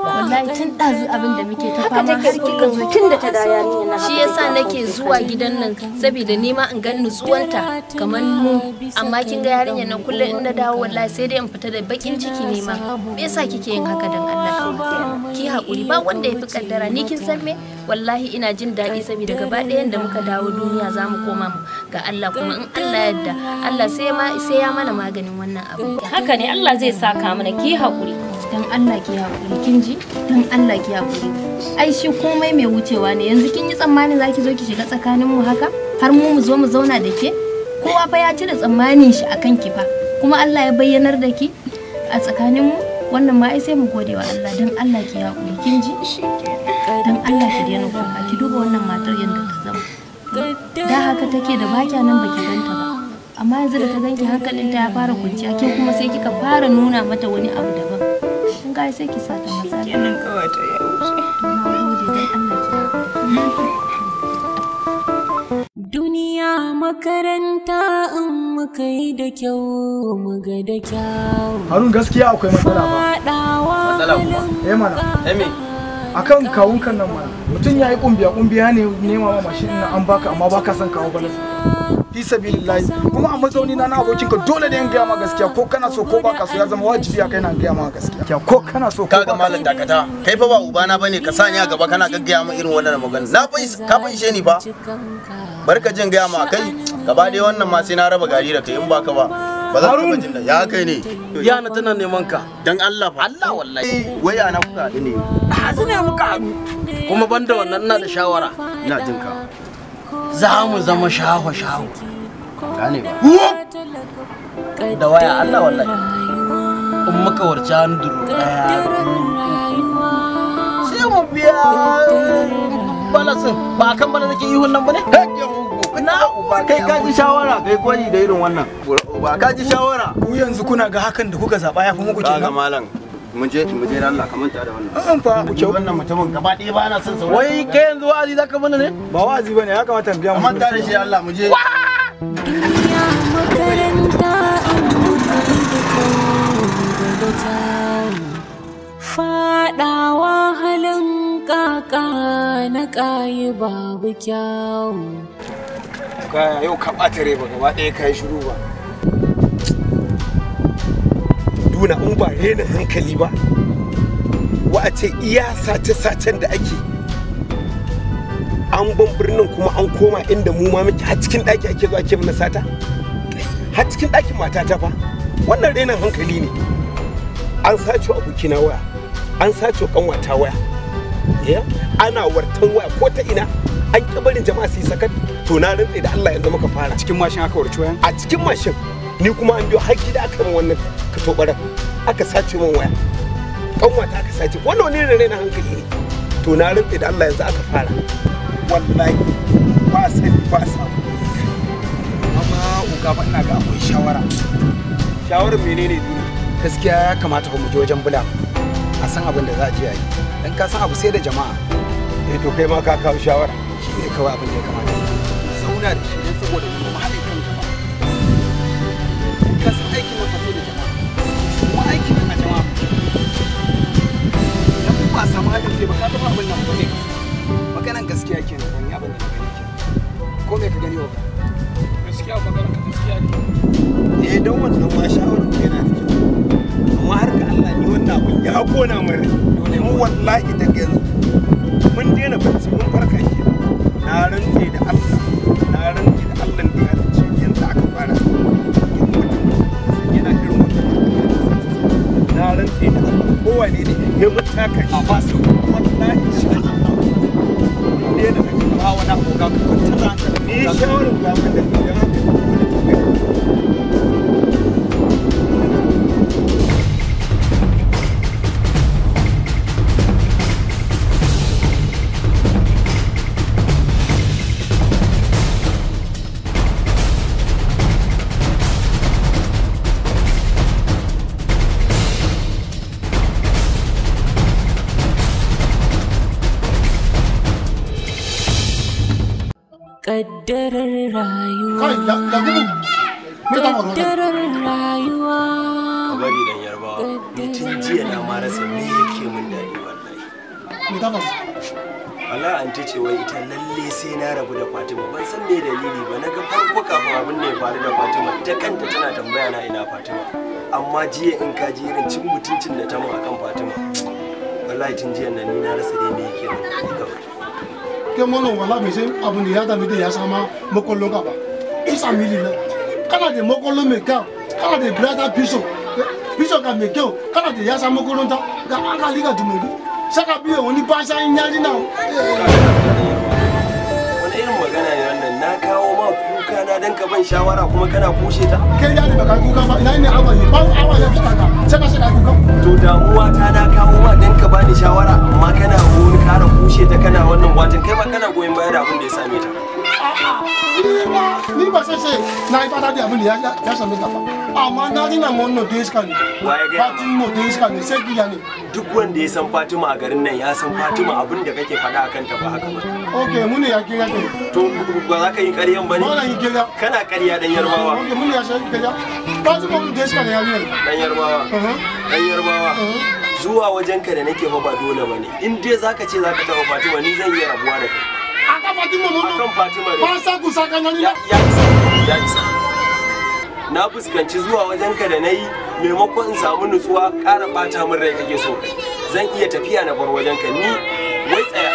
Wallahi tun ɗazu abin da muke ta Haka fama take har kika zo tun da ta da yarinya na shi yasa nake zuwa gidan nan saboda ni ma in ga nutsuwanta kamar mu amma kin ga yarinyar nan kullum in na dawo wallahi sai dai in fita da bakin ciki ne ma me yasa kike yin haka dan Allah kawai ki hakuri ba wanda ya fi kaddara ni kin san me wallahi ina jin daɗi saboda gaba ɗayan da muka dawo duniya za mu koma ga Allah kuma in Allah yadda Allah sai ma sai ya mana maganin wannan abu Haka ne Allah zai saka mana ki hakuri. Dan Allah ki hakuri kin ji dan Allah ki hakuri ai shi komai mai wucewa ne yanzu kin yi tsammanin zaki zo ki shiga tsakanin mu haka har mu mu zo mu zauna da ke kowa fa ya cire tsammanin shi akan ki fa kuma Allah ya bayyanar da ki a tsakanin mu wannan ma ai sai mu gode wa Allah dan Allah ki hakuri kin ji dan Allah ki daina kuka ki duba wannan matar yadda ta zama da haka take da bakya nan baki ganta ba amma yanzu da ta ganki hankalinta ya fara kwanciya ke kuma sai kika fara nuna mata wani abu daban kin ga sai ki sata matsala Kenan ƙawata ya wuce. Na gode dan Allah ki hakuri. Duniya makaranta in muka yi da kyau mu ga da kyau. Harun gaskiya akwai matsala ba. Matsala kuma? Eh mana. Eh me? Akan kawun kan nan mana. Mutum ya yi kumbiya kumbiya ne nema ma mashin nan an baka amma baka son kawo balas. Fi sabilillahi kuma a mazauni na na abokin ka dole ne in gaya ma gaskiya ko kana so ko baka so ya zama wajibi a kai na gaya ma gaskiya. Ko kana so ko Kaga malam dakata kai fa ba ubana bane ka sani a gaba kana gaggaya min irin wannan magana na fa ka fa ishe ni fa barka jin gaya ma kai gaba dai wannan ma sai na raba gari da kai in baka ba ba za ka taba jin da ya kai ne Yana tana neman ka dan Allah fa Allah wallahi wai ana kuka haɗu ne hazu ne muka haɗu kuma banda wannan ina da shawara ina jin ka za mu zama shaho shaho gane ba da waya Allah wallahi in muka warci hannu duru daya sai mu biya balasin ba kan bala nake ihun nan bane na uba kai ka ji shawara kai koyi da irin wannan uba ka ji shawara Ku yanzu kuna ga hakan da kuka zaba ya fi muku kaga kenan. malam Mun je Allah ka manta da wannan. An fa wannan mutumin gaba ɗaya ba na son sauraro. Wai kai yanzu wa'azi zaka mana ne? Ba wa'azi bane, ya kamata in biya mu. Ka manta da shi Allah mu je. Duniya makaranta an mutu da kyawu. Faɗawa halin kaka na ƙayi babu kyawu. Kaya yau ka ɓata rai ba gaba ɗaya ka yi shiru ba. Duna in ba renin hankali ba, wa a ce iya sace-sacen da ake an ban birnin kuma an koma inda mu ma muke har cikin ɗaki ake zuwa ake mana sata, har cikin ɗakin matata fa. Wannan renin hankali ne. An sace abokina waya, an sace kanwata waya, ana wartan waya ko ta ina, an ƙi barin jama'a su yi sakat. To na rantse da Allah yanzu muka fara. Cikin mashin aka warci wayan? A cikin mashin. Ni kuma an biyo har gida aka min wannan katobaran, aka sace min waya, kanwata aka sace. Wannan wani raina hankali ne. To na rantse da Allah yanzu aka fara. Wallahi ba sani ba samu. Amma uga ba ina ga akwai shawara. Shawarar menene duniya? Gaskiya ya kamata mu je wajen bula a san abin da za a je a yi. Dan ka san abu sai da jama'a. Eh to kai ma ka kawo shawara. Shi ne kawai abin da ya kamata. Zauna da shi don saboda mu nemi haɗin kan jama'a. Ka san aikin nan fa sai da jama'a. Kuma aikin nan a jama'a. Idan ba a samu haɗin kai ba ka ga abin nan ba ne. Maganan gaskiya kenan, ban yi abin da na gani kenan. Ko me ka gani wa? Gaskiya maganar ka gaskiya ne. Eh don wannan ma shawarar yana da kyau. Amma har ga Allah ni wannan abun ya kona min rai. Mu wallahi daga yanzu mun daina bacci mun farka ke. Na rantse da Allah, na rantse da Allah da ya halicce yanzu aka fara. Yana irin wannan. Na rantse da Allah kowane ne ya mutaka shi. A ba su wallahi shi Allah. Mun daina bacci ba wani abu ga ka kwantar da hankali. Ni shawarar ga mun da ya haka. Kaddarar rayuwa. Kaddarar rayuwa. Ka bari dan Yarbawa. Ni tun jiya na ma rasa me yake min daɗi wallahi. Me ta faru? Wallahi anti ce wai ita lalle sai na rabu da Fatima. Ban san me dalili ba. Na ga farko kafin abin da ya faru da Fatima ita kanta tana tambaya na ina Fatima. Amma jiya in ka ji irin cin mutuncin da ta mun akan Fatima. Wallahi tun jiya nan ni na rasa dai me yake min daɗi kawai. Ke mono wala mai sai abu ne ya dame da ya sama makollon ka ba. Isa mili na. Kana da makollon mai kyau, kana da brother piso. Piso ka mai kyau, kana da ya sama makollon ta ga hankali ga dumobi. Saka biyo wani basha in yaji na. Wani irin magana ne wannan? Na kawo ma kuka na dan ka ban shawara kuma kana kushe ta? Kai ya ne baka kuka ba, ina ne awa ba awa ya fita ka. Saka saka kuka. To damuwa ta na kawo ma dan ka bani shawara amma kana wani kara kushe ta kana wannan watan kai ma kana goyon baya da abin da ya same ta. Ni ba sai sai na yi fata da abin da ya same ta ba. Amma na dina mo no da iska ne. Fatima da iska ne sai giya ne. Duk wanda ya san Fatima a garin nan ya san Fatima abin da kake faɗa akan ta ba haka ba. Okay, mu ne ya kira ke. To ba za ka yi ƙaryan ba ne? Ba na yi ƙarya. Kana ƙarya dan Yarbawa. Okay, mu ne ya san ƙarya. Fatima mu da iska ne ya ne. Dan Yarbawa. Dan Yarbawa. Zuwa wajenka da nake fa ba dole ba ne. In dai zaka ce zaka taɓa Fatima ni zan iya rabuwa da kai. Akan Fatima mu. Akan Fatima ne. Ba sa ku saka nan ya isa. Ya isa. Na fuskanci zuwa wajenka da nayi maimakon in samu nutsuwa ƙara ɓata min rai kake so. Zan iya tafiya na bar wajenka ni wai tsaya.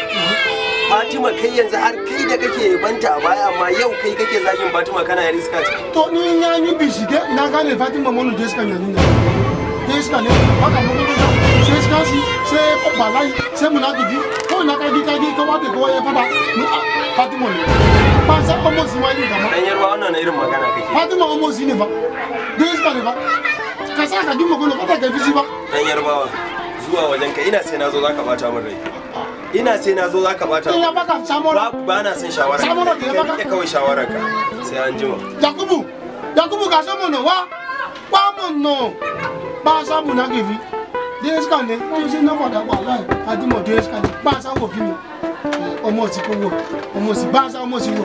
Fatima kai yanzu har kai da kake yabanta a baya amma yau kai kake zagin Fatima kana yar iska ce. To ni na yi bincike na gane Fatima mu da iska ne ne. Da iska ne haka mu da sai iska shi sai bala'i sai munafiki ko na kaji kaji ko ba da kowa ya fada mu Fatima ne. Ba sa omo si wani kama. Dan Yarbawa wannan irin magana kake. Fatima omo si ne ba. Da iska ne ba. Ka sa ka gima gono ka ta kai fisi ba. Dan Yarbawa zuwa wajenka ina sai nazo zaka bata min rai. Ina sai nazo zaka bata. Ina baka shawara. Ba na son shawara. Shawara da ya baka. Kawai shawarar ka. Sai an jima. Yakubu, Yakubu ka so mono wa. Wa mono. Ba sa mu na kifi. Deska ne tó ṣe náà fọdà wà láì Fatima deska ne bá a sáwọ bí mi ọmọ sì kó wò ọmọ sì bá a sáwọ ọmọ sì wò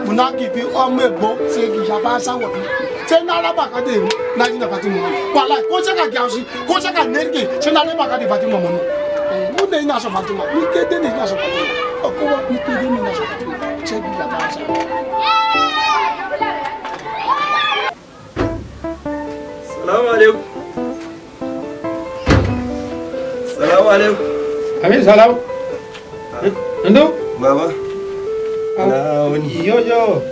munaki fi ọmọ ẹgbọ ṣe kì í ṣe bá a sáwọ bí ṣe náírà bàkàdé náà yìí náà Fatima wà láì kó ṣe ká gíga kó ṣe ká nẹ́rìkè ṣe náírà bàkàdé Fatima mọ́nú mo ní iná aṣọ Fatima ní kéde ní iná aṣọ Fatima ọkọ wa ní kéde ní iná aṣọ Fatima ṣe kì í ṣe bá a sáwọ. Salamu alaikum. Salamu alaikum. Amin salam. Ndo? Baba. Ina wuni. Yo yo.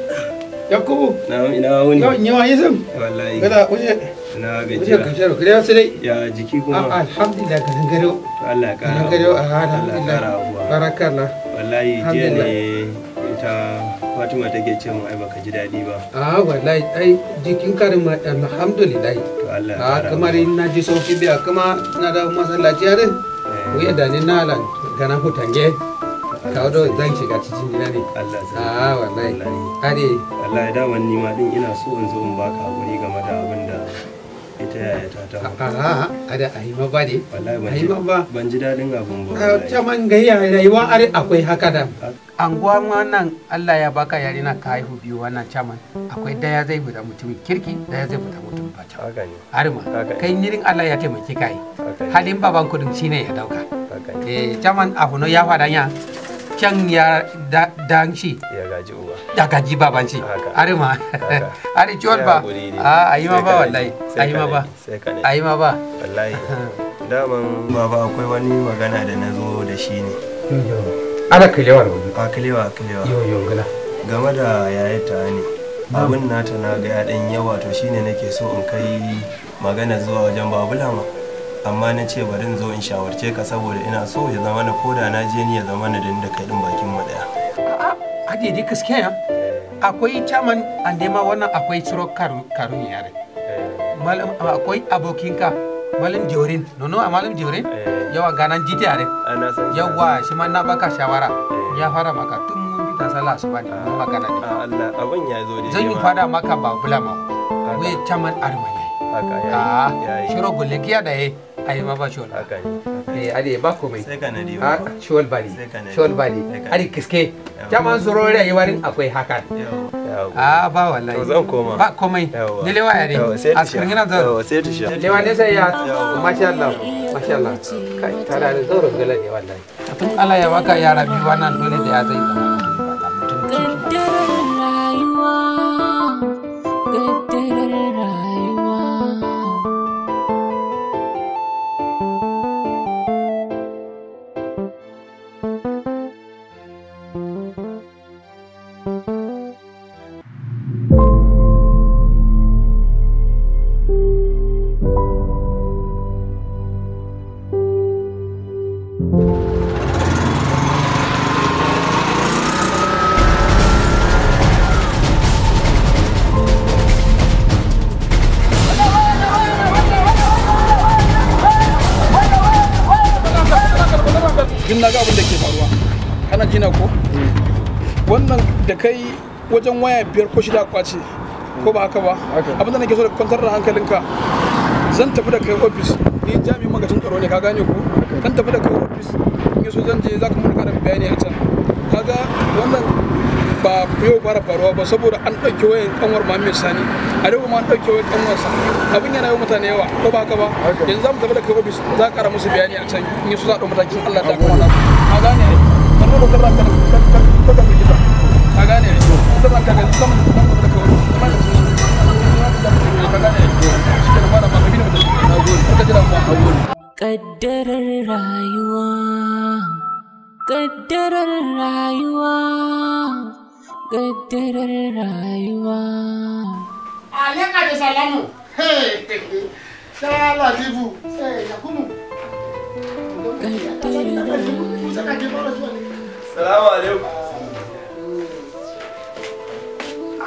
Yakubu. Na ina wuni. Yo nyawa yizum. Wallahi. Kada uje. Ina gajiya. Uje ka kare sai dai. Ya jiki kuma. Alhamdulillah ka garo. To Allah ya kara. Garo alhamdulillah. Barakallah. Wallahi jiya ne ita Fatima take ce mun ai baka ji dadi ba. Ah wallahi ai jikin karin ma alhamdulillah. To Allah ya kara. Kamar na ji sauki biya kuma na da masallaci yarin. Wuya da ni na lan gana hutange. Kawo da zan shiga cikin gida ne. Allah sai. Ah wallahi. Are wallahi daman ni ma din ina so in zo in baka hakuri game da abin da ita yaya ta ta. A'a ada ayi ma ba ne. Wallahi ban ji dadin abun ba. Caman gayya rayuwa are akwai haka da. Anguwa wannan Allah ya baka yare na ka haihu biyu wannan caman akwai daya zai fita mutumin kirki daya zai fita mutum baca. Haka ne. Arma kai nirin Allah ya taimake kai. Halin baban kudin shine ya dauka. Eh caman abu no ya fada ya can ya dan shi. Ya gaji uba. Ya gaji baban shi. Arma. Ari ciwon ba. A ayi ma ba wallahi. Ayi ma ba. Ayi ma ba. Wallahi. Daman baba akwai wani magana da na zo da shi ne. Ana kilewa da wani. A kilewa kilewa. Yo yo gala. Game da yayata ne. Abin nata na ga ya dan yawa to shine nake so in kai magana zuwa wajen Babulama. Amma na ce bari in zo in shawarce ka saboda ina so ya zama na koda na je ni ya zama na da kai din bakin mu daya. A'a, hadi dai gaskiya ya. Akwai chairman andema wannan akwai tsiro karun yare. Malam akwai abokinka Malam Jorin. Nono Malam Jorin? Yawa ganan jiti are. Yawa shi ma na baka shawara. Ya fara maka tun mun fita sallah asuba ne mun magana ne. Allah abin ya zo dai. Zan yi fada maka Babulama. Wai chairman arma yayi. Haka yayi. Shiro gulle kiya da yayi. Ai ma ba shol. Haka ne. Eh ade ba komai. Sai ka nadi. Ah shol bali. Shol bali. Ari kiske. Chairman zuro rayuwarin akwai haka. Ah ba wallahi. To zan koma. Ba komai. Ni lewa yare. Askirin ina zo. Sai ta sha. Lewa ne sai ya. Masha Allah. Masha Allah. Kai tara da zaurin gala ne wallahi. Tun Allah ya baka yara biyu wannan dole da ya zai zama. Kaddarar rayuwa. Kaddarar rayuwa. Din na ga abin da ke faruwa kana jina ko wannan da kai wajen waya 5 ko 6 kwace ko ba haka ba abin da nake so da kwantar da hankalinka zan tafi da kai office ni jami'in magajin tsaro ne ka gane ko zan tafi da kai office in yaso zan je zaka mun karin bayani a can kaga wannan ba yau fara faruwa ba saboda an ɗauki wayan kanwar Muhammad Sani a yau ma an ɗauki wayan kanwarsa abin yana yi mutane yawa ko ba haka ba yanzu za mu tafi da kai office za ka ƙara musu bayani a can in yaso za a ɗau matakin Allah ta kama nasu ka gane ai kan ɗaukar ranka ka ka firgita ka gane ai ɗaukar ranka ka zama da tafi da kai office amma da su ka gane ai shi ke da fara ma ka bi da mutum na gode ka jira mu Kaddarar rayuwa Kaddarar rayuwa Kaddarar rayuwa Aleka da salamu. Hey, Latifu. Hey, Yakubu. Salamu alaikum.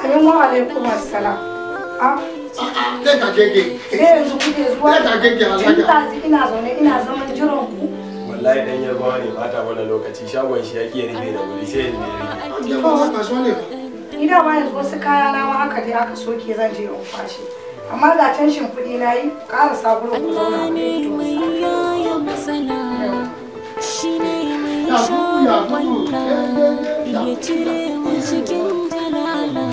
Amin wa alaikum assalam. Ah. Leka gege. Sai yanzu kuke zuwa. Leka gege Tun ɗazu ina zaune ina zaman jiran ku. Wallahi dan yarbawa ne bata mana lokaci shagon shi ya ƙi rufe da wuri sai yanzu ya rufe. Ni da ma yanzu wasu kaya na ma aka je aka soke zan je in kwashe. Amma ga can shimfiɗi na yi, ƙarasa gurin ku zauna. Ne mai yaya matsala, shi ne mai share kwalla, ya cire mu cikin jalala.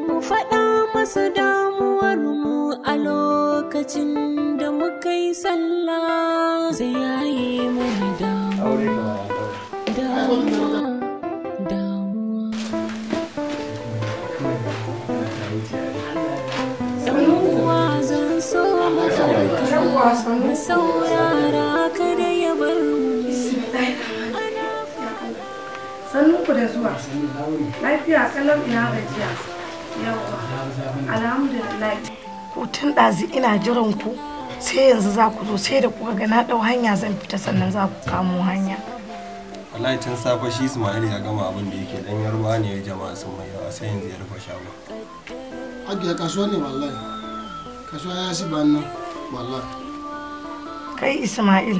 Mu faɗa masa damuwar mu a lokacin da muka yi sallah, zai yaye mana damuwa. Damuwa, damuwa. Ɗan uwa zan so mu farka, mu saurara kada ya bar mu. Sannun ku da zuwa. Lafiya kalau, ina gajiya. Yawwa. Alhamdulillah. Ku tun ɗazu ina jiran ku, sai yanzu za ku zo, sai da kuka ga na ɗau hanya zan fita sannan za ku kamo hanya. Wallahi tun safe shi Ismail ya gama abin da yake dan yarba ne, jama'a sun mai yawa, sai yanzu ya rufe shago. Hajiya, kasuwa ne wallahi. Kasuwa ya si ba nan wallahi. Kai Ismail,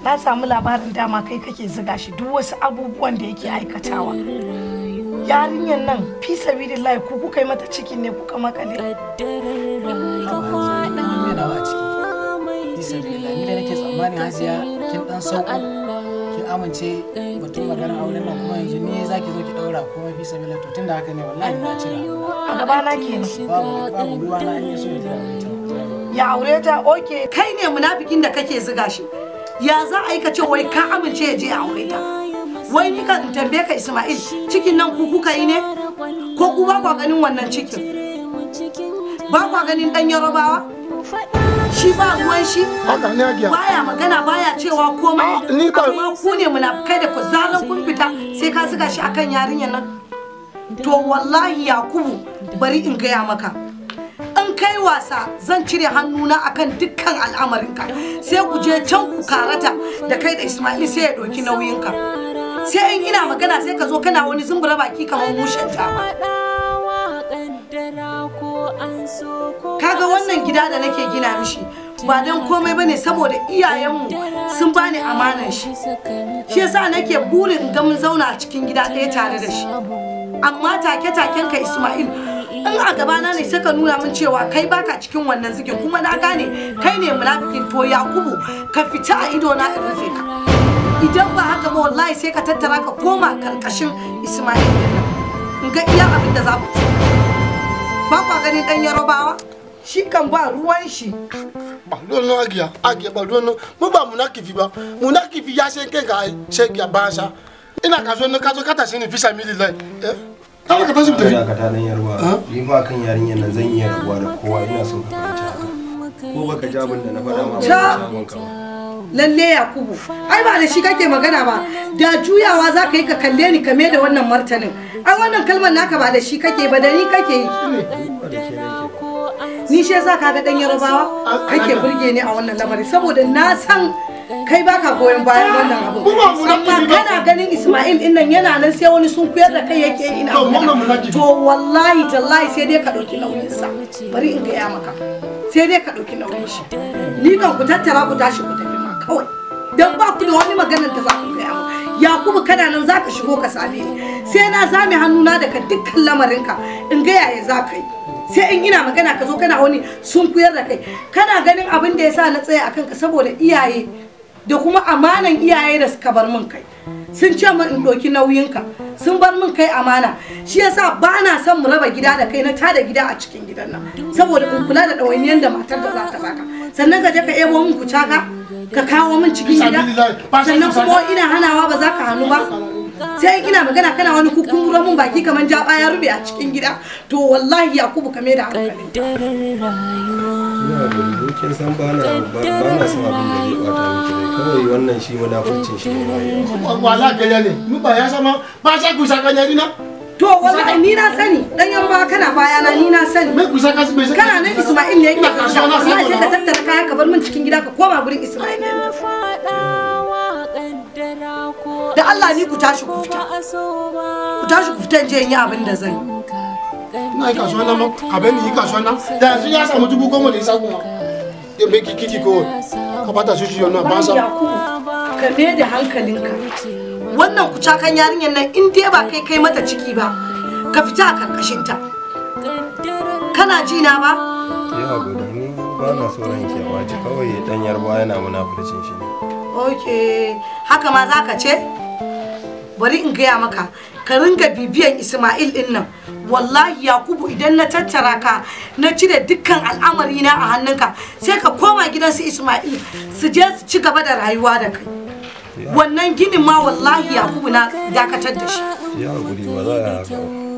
na samu labarin dama kai kake ziga shi duk wasu abubuwan da yake aikatawa. Yarinyar nan fi sabilillahi ku kuka yi mata ciki ne kuka makale. Ni da nake tsammanin Hajiya kin dan sauko kin amince batun maganar auren nan, kuma yanzu ni zaki zo ki daura komai fi sabila. To tunda haka ne, wallahi na cira. A gaba na kenan. Babu ruwa na, an yi so ya je aure ta. Ya aure ta, okay. Kai ne munafikin da kake ziga shi. Ya za a yi ka ce wai ka amince ya je ya aure ta? Wai ni ka in tambaye ka Ismail, cikin nan ku kuka yi ne? Ko ku ba kwa ganin wannan cikin? Ba kwa ganin dan Yarobawa? Shi ba ruwan shi? Haka ne Hajiya. Baya magana, baya cewa komai. Ni ba Amma ku ne munafikai da ku zaran kun fita sai ka zuga shi akan yarinyar nan. To wallahi Yakubu, bari in gaya maka. In kai wasa zan cire hannuna akan dukkan al'amarinka. Sai ku je can ku karata da kai da Ismail, sai ya ɗauki nauyinka. Sai in ina magana sai ka zo kana wani zumbura baki kamar mushen taba. Kaga wannan gida da nake gina mishi ba don komai bane, saboda iyayenmu sun bani amanan shi. Shi yasa nake burin in ga mun zauna a cikin gida ɗaya tare da shi. Amma take taken ka Ismail, in a gabana ne sai ka nuna min cewa kai baka cikin wannan zigin, kuma na gane kai ne munafikin. To Yakubu, ka fita a ido na in rufe ka. Idan ba haka ba wallahi sai ka tattara ka koma karkashin Ismail din nan. In ga iya abin da za ku ci. Ba kwa ganin dan Yarobawa? Shi kan ba ruwan shi. Ba ruwan nan Hajiya, Hajiya ba ruwan nan. Mu ba munakifi ba. Munakifi ya san kanka ai, sai ya ba sa. Ina kasuwa nan ka zo ka tashi ni fi sabilillahi. Eh? Ka ka tashi mu tafi. Ina ka ta dan yarba. Ni fa kan yarinyar nan zan iya rabuwa da kowa, ina so ka fahimci haka. Ko baka ji abin da na faɗa ma ba shagon ka ba. Lalle Yakubu, ai ba da shi kake magana ba, da juyawa za ka yi ka kalle ni ka da wannan martanin. Ai wannan kalmar naka ba da shi kake ba, da ni kake yi. Ni shi yasa kaga dan Yarobawa kake burge ni a wannan lamari, saboda na san kai baka goyon bayan wannan abu. Amma kana ganin Ismail din nan yana nan sai wani sun kuyar da kai yake ina magana. To wallahi tallahi sai dai ka ɗauki nauyinsa. Bari in gaya maka, sai dai ka ɗauki nauyin shi. Ni kan ku tattara ku tashi ku tafi ma kawai, dan ba ku da wani maganar da za ku gaya mu. Yakubu, kana nan za ka shigo ka same ni, sai na zame hannuna daga dukkan lamarinka in ga yaya za ka yi. Sai in ina magana ka zo kana wani sun kuyar da kai. Kana ganin abin da ya sa na tsaya akan ka saboda iyaye da kuma amanan iyaye da suka bar min kai. Sun ce min in ɗauki nauyinka, sun bar min kai amana. Shi yasa ba na son mu raba gida da kai, na tada gida a cikin gidan nan, saboda in kula da ɗawainiyar da matar da za ta baka. Sannan ka je ka ebo min kucaka ka kawo min cikin gida, sannan kuma ina hanawa ba za ka hannu ba. Sai in ina magana kana wani kukumbura mun baki kamar jaba ya rube a cikin gida. To wallahi Yakubu, ka da hankali. Ina da kin san ba na ba na son abin da zai bata miki rai, kawai wannan shi munafurcin shi ne mai. Wallahi gaya ne. Mu ba ya sama ba sai ku saka nyari na. To wallahi ni na sani dan Yarbawa kana bayana, ni na sani. Me ku saka me saka. Kana nan Ismail ne yake Ina kasuwa na wallahi samu sai ka tattara kaya ka bar min cikin gida ka koma gurin Ismail din. Da Allah ni ku tashi ku fita. Ku tashi ku fita in je in yi abin da zan yi. Ina yi kasuwa na ma ka bar ni yi kasuwa na. Da yanzu ya samu 10,000 da ya samu ma. Ya me kiki ko ka bata shi shi na ba sa. Yakubu, ka me da hankalinka. Wannan kucakan yarinyar nan in dai ba kai kai mata ciki ba, ka fita a karkashin ta. Kana ji na ba? Ki haƙuri, ni ba na so ranki ya ɓaci, kawai dan yarbawa yana munafurcin shi ne. Okay, haka ma za ka ce? Bari in gaya maka, ka ringa bibiyan Ismail din nan. Wallahi Yakubu idan na tattara ka, na cire dukkan al'amari na a hannunka, sai ka koma gidan su Ismail su je su ci gaba da rayuwa da kai. Wannan ginin ma wallahi Yakubu na dakatar da shi. Ya haƙuri, ba za a haka ba.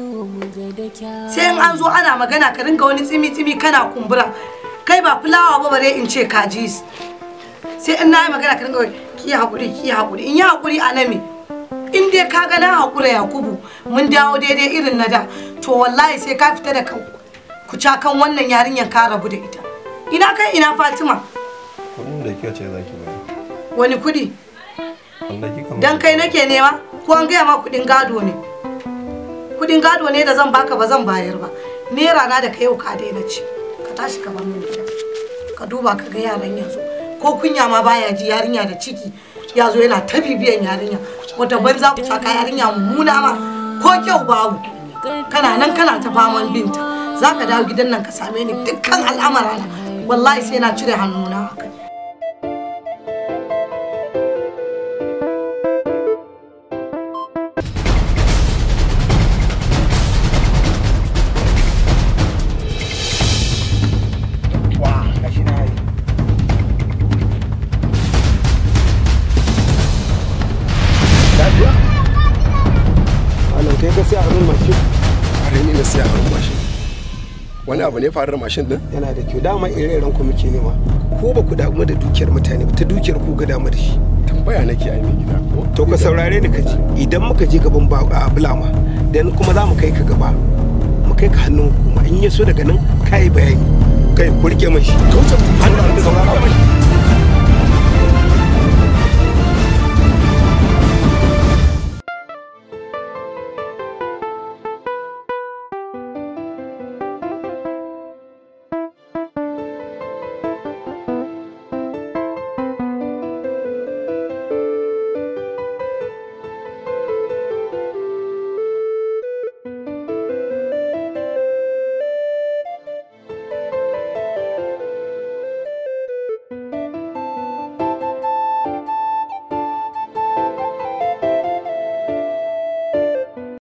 Sai in an zo ana magana ka ringa wani tsimi-tsimi kana kumbura. Kai ba fulawa ba bare in ce kaji. Sai in na yi magana ka ringa ki haƙuri, ki haƙuri. In yi haƙuri a nami. In dai ka ga na haƙura Yakubu mun dawo daidai irin na da, to wallahi sai ka fita da kucakan wannan yarinyar ka rabu da ita. Ina kai ina Fatima? Kuɗin da kika ce za ki bani. Wani kuɗi? Wanda kika Dan kai nake nema? Ko an gaya ma kuɗin gado ne? Kuɗin gado ne da zan baka ba zan bayar ba. Naira na da kai yau ka daina ci. Ka tashi ka bar min gida. Ka duba ka ga yaran yanzu. Ko kunya ma baya ji, yarinya da ciki. Ya zo yana ta bibiyan yarinya. Wata banza ku saka yarinya mummuna ma ko kyau babu. Kana nan kana ta faman binta. Za ka dawo gidan nan ka same ni dukkan al'amara na. Wallahi sai na cire hannuna a kai. Wani abu ne faru da mashin din? Yana da kyau, dama ire-iren ku muke nema. Ko ba ku damu da dukiyar mutane ba, ta dukiyar ku ga damu da shi. Tambaya nake ai mai gida ko? To ka saurare ni ka ji, idan muka je gaban Bulama, dan kuma za mu kai ka gaba, mu kai ka hannun hukuma, in ya so daga nan ka yi bayani. Kai ku rike mai shi. Kauce hannun da saurara mai.